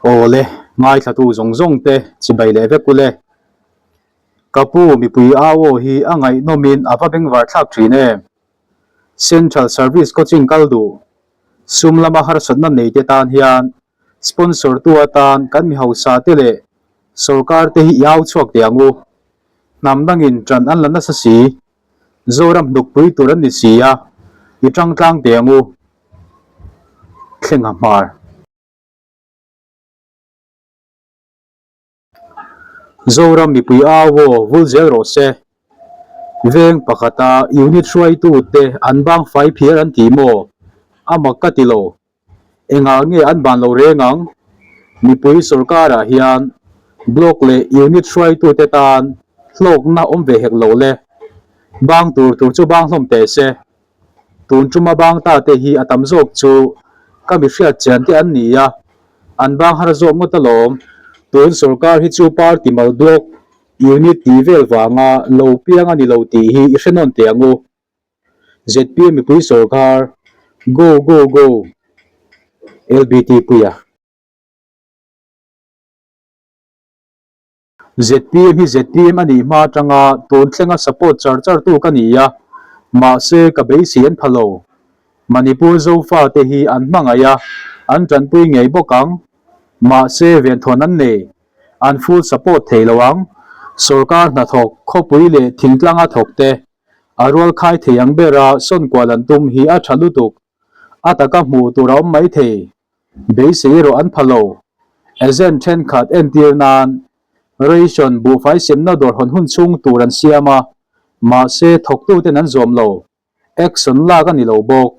Awle, ngaithlatu zawng zawng te chibai leh vek ule. Ka pu mipui au aw hi a ngaihnawmin a va bengvar thlak thin em. Central Service Coaching kal duh, sum lama harsatna nei te tan hian sponsor tu atan kan mi hausa te leh sorkar te hi i au chhuak teh ang u. Hnam dangin ṭan an la nasa si. Zoram hnukpui tur an ni si a, i ṭang tlang teh ang u. Thlenga hmar. Zoram mipui au aw vul zel rawh se. Veng pakhata unit hruaitute an bang fai phiar an ti maw? A mak ka ti lo. Engah nge an ban lo reng ang? Mipui sorkarah hian block leh unit hruaitute tan hlawkna awm ve hek lo le. Bang tur tur chu bang hlawm teh se. Tun tuma bang ta te hi a tam zawk chu ka mi hriat chian te an ni a, an bang har zawk ngawt alawm. Tun sorkar hi chu party mal block unit tih vel vanga lo piang a ni lo tih hi i hre nawn teh ang u. ZPM mipui sorkar Go go go LBT puia. ZPM hi ZPM a nih hma atanga tun thlenga support char char tu ka ni a, mahse ka beisei an pha lo. Manipur Zofa te hi an hmangaih a, an tanpui ngei bawk ang. Mahse venthawn an nei, an full support thei lo ang. Sorkar hnathawk, khawpui leh thingtlanga thawk te a rual khai thei ang bera sawn kual an tum hi a tha lutuk. A taka hmuh tur a awm mai thei. Beisei erawh an pha lo. Agent thenkhat entir nan ration buhfai semna dawr hawn hun chhung tur an siam a, mahse thawktuten an zawm lo. Action lak a ni lo bawk.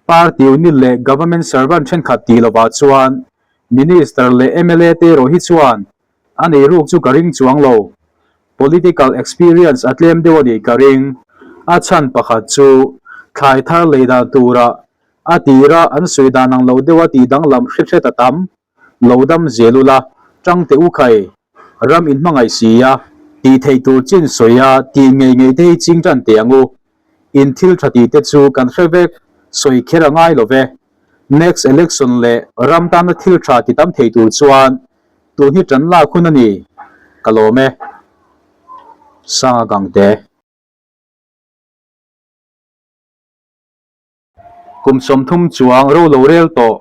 Party unit leh government servant thenkhat tih lovah chuan Minister leh mla te erawh hi chuan a nei ruk chu ka ring chuang lo. Political experience a tlem deuh a nih ka ring. A chhan pakhat chu thlai thar lei dan turah A tira an sawi dan ang lo deuha tih danglam hre hret a tam. Lo dam zel ula, tang teh u khai, ram in hmangaih si a, tih theih tur chin sawi a tih ngei ngei te hi ching tan teh ang u. In thil tha tih te chu kan hre vek, sawi kher a ngai lo ve. Next election leh ram tana thil tha ti tam thei tur chuan tun hi tan lak hun a ni. Ka lawm e. Sanga Gangte. Kum 30 chuang ro lo rel tawh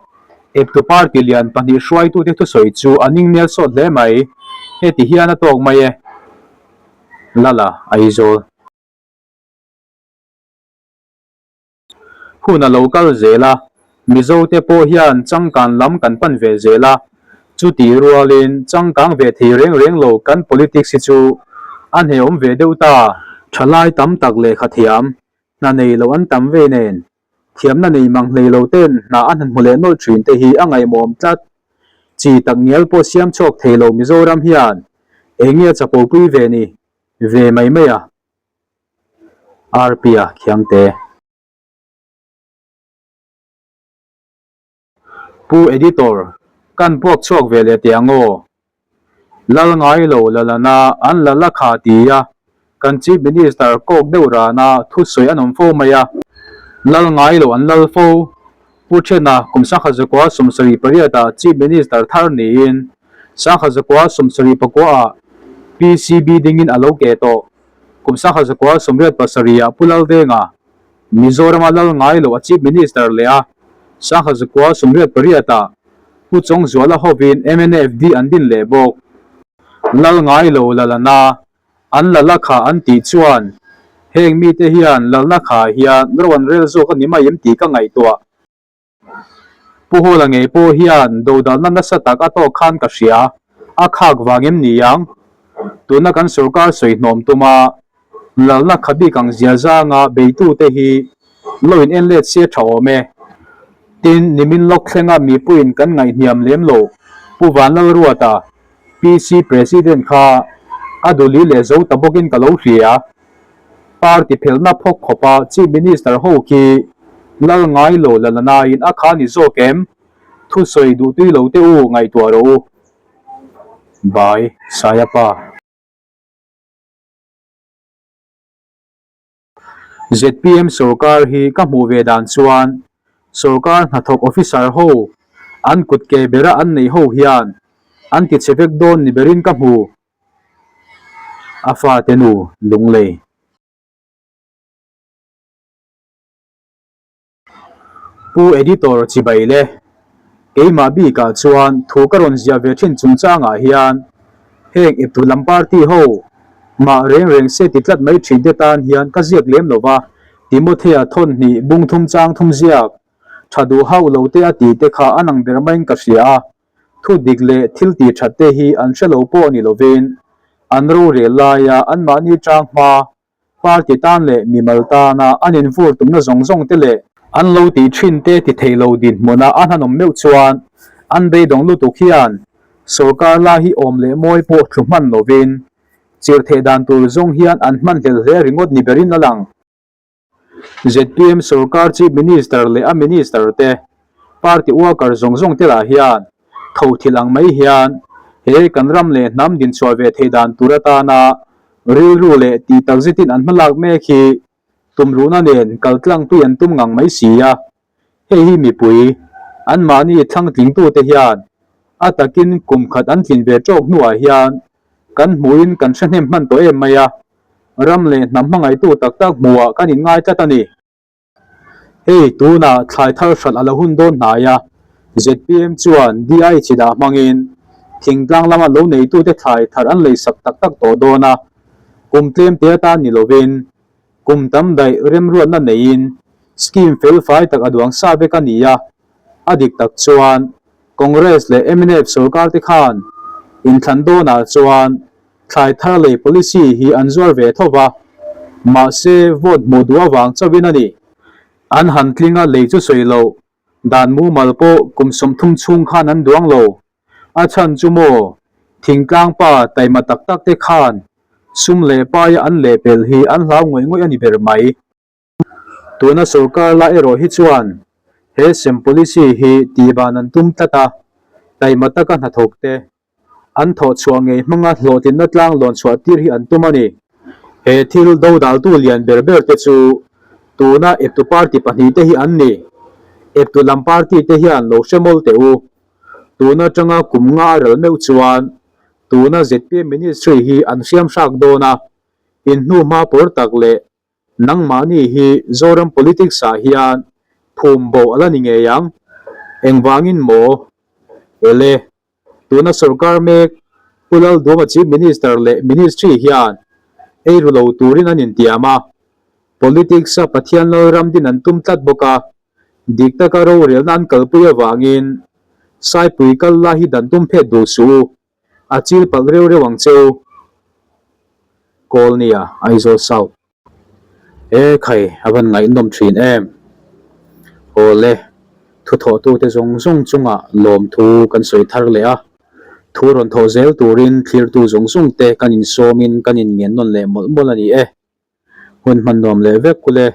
eptu party lian pahnih hruaitute thusawi chu a ning nel sawt hle mai. Heti hian a tawk mai e. Lala, Aizawl. Hun a lo kal zel a, Mizote pawh hian changkan lam kan pan ve zel a, chutih rualin changkang ve thei reng reng lo kan politics hi chu a hnehawm ve deuh ta. Thalai tam tak lehkha thiam Hna nei lo an tam ve nen, thiamna nei mang hlei lo ten hna an han hmu leh nawlh thin te hi a ngaihmawm tlat. Chi tak ngial pawh siam chhuak thei lo Mizoram hian eng nge a chapopui ve ni ve mai mai a? Rp-a Khiangte. Pu Editor, kan puak chhuak ve leh teh ang aw. Lal ngai lo la lana an la la kha ti a, kan Chief Minister kawk deuh rana thusawi an awm fo mai a. Lal ngai lo an lal fo. Pu Thena kum 1978 ah Chief Minister thar niin 1974 ah PCB dingin a lo ke tawh. Kum 1987 ah Pu Laldenga Mizorama lal ngai lo a Chief Minister leh a 1988 ah Pu Chawngzuala hovin MNFD an din leh bawk. Lal ngai lo lalana an lala kha an tih chuan heng mite hian lalna kha hian ro an rel zawk a ni mai em tih ka ngaihtuah. Pu Hawla ngei pawh hian dodalna nasa tak a tawk khan ka hria, a khak vang em ni ang? Tuna kan sorkar sawi hnawm tuma lalna kha bik ang zia zanga beitute hi lo in en let se tha awm e. Tin, nimin lawk thlenga mipuiin kan ngaihhniam lem lo Pu Vanlalruata, PC President kha a duli leh zo ta bawkin ka lo hria. Party phelhna phawk khawpa Chief Minister ho khi lal ngai lo la la nain a kha ni zawk em? Thusawi duhtui lo teh u ngaihtuah rawh u. By Sayapa. Zpm sorkar hi ka hmuh ve dan chuan sorkar hnathawk officer ho. An kut ke bera an nei ho hian an ti chhe vek dawn ni berin ka hmu. A fate nu Lunglei. Pu Editor chibai le, keimah bikah chuan thu ka rawn ziah ve thin chungchangah hian heng eptu lam party ho mah reng reng se ti tlat mai thin te tan hian ka ziak lem lo va, Timothea thawn hnih bung thum chang thum ziak tha duh hauh lo te a tih te kha a nang ber maiin ka hria a, thu dik leh thil tih that te hi an hre lo pawh ni lovin an rorel laia anmahni tang hma Party tan leh mimal tana an invur tumna zawng zawng te leh an lo tih thin te ti thei lo dinhmuna a hnahnawm meuh chuan an beidawng lutuk hian sorkar la hi awm leh mawi pawh thlu hman lovin chirh theih dan tur zawng hian an hmanhlel hle ringawt ni berin a lang. Zpm sorkar Chief Minister leh a Minister te Party worker zawng zawng te lah hian tho thil ang mai hian he kan ram leh hnam dinchhuah ve theih dan tur atana rilru leh tih tak zetin an hmalak mek hi tumruhna nen kaltlang tui an tum ngang mai si a. Hei hi mipui, anmahni thlangtlingtute hian a takin kum khat an tlin ve tawk hnuah hian kan hmuhin kan hre hnem hman tawh em mai a, ram leh hnam hmangaihtu tak tak hmuhah kan inngai tlat a ni. Hei tunah thlai thar hralh a lo hun dawn hnai a, zpm chuan DI chi dah hmangin thingtlang lama lo neitute thlai thar an leisak tak tak tawh dawn a, kum tlem te atan ni lovin kum tam daih remruatna neiin scheme fel fai tak a duang sa vek a ni a, a dik tak chuan Congress leh mnf sorkar te khan inthlan dawnah chuan Thlai thar lei policy hi an zuar ve tho va, mahse vote hmuh duh avang chauhin a ni. An han tling a lei chu sawi loh, dan mumal pawh kum 30 chhung khan an duang lo. A chhan chu maw, thingtlang pa taima tak tak te khan sum leh paia an lehpelh hi an hlau ngawih ngawih a ni ber mai. Tuna sorkar la erawh hi chuan he sem policy hi tihban an tum tlat a, taima taka hnathawk te An thawh chhuah ngei hmanga hlawhtlinna tlang lawn chhuah tir hi an tum a ni. He thil dodaltu lian ber ber te chu tuna eptu party pahnih te hi an ni. Eptu lam party te hian lo hre mawl teh u. Tun atanga kum nga a ral meuh chuan tuna zpm ministry hi an hriam hrak dawn a, in hnu hma pawr tak leh Nangmahni hi Zoram politics ah hian phum bo a la ni ngei ang. Engvangin maw? Ele, tuna sorkar mek Pu Lalduama Chief Minister leh Ministry hian eiru lo turin an intiam a, politics a Pathian Lalram din an tum tlat bawk a, dik taka rorelna an kalpui avangin Saipui kal la hi dan tum phet duh suh u. A chil palh reuh reuh ang che u. Kawlnia, Aizawl South. E khai, a van ngaihnawm thin em. Awle, thuthawhtute zawng zawng chungah lawmthu kan sawi thar leh a. Thu rawn thawh zel turin thlirtu zawng zawng te kan insawmin kan inngen nawn leh mawlh mawlh a ni e. Hun hman nuam leh vek kule.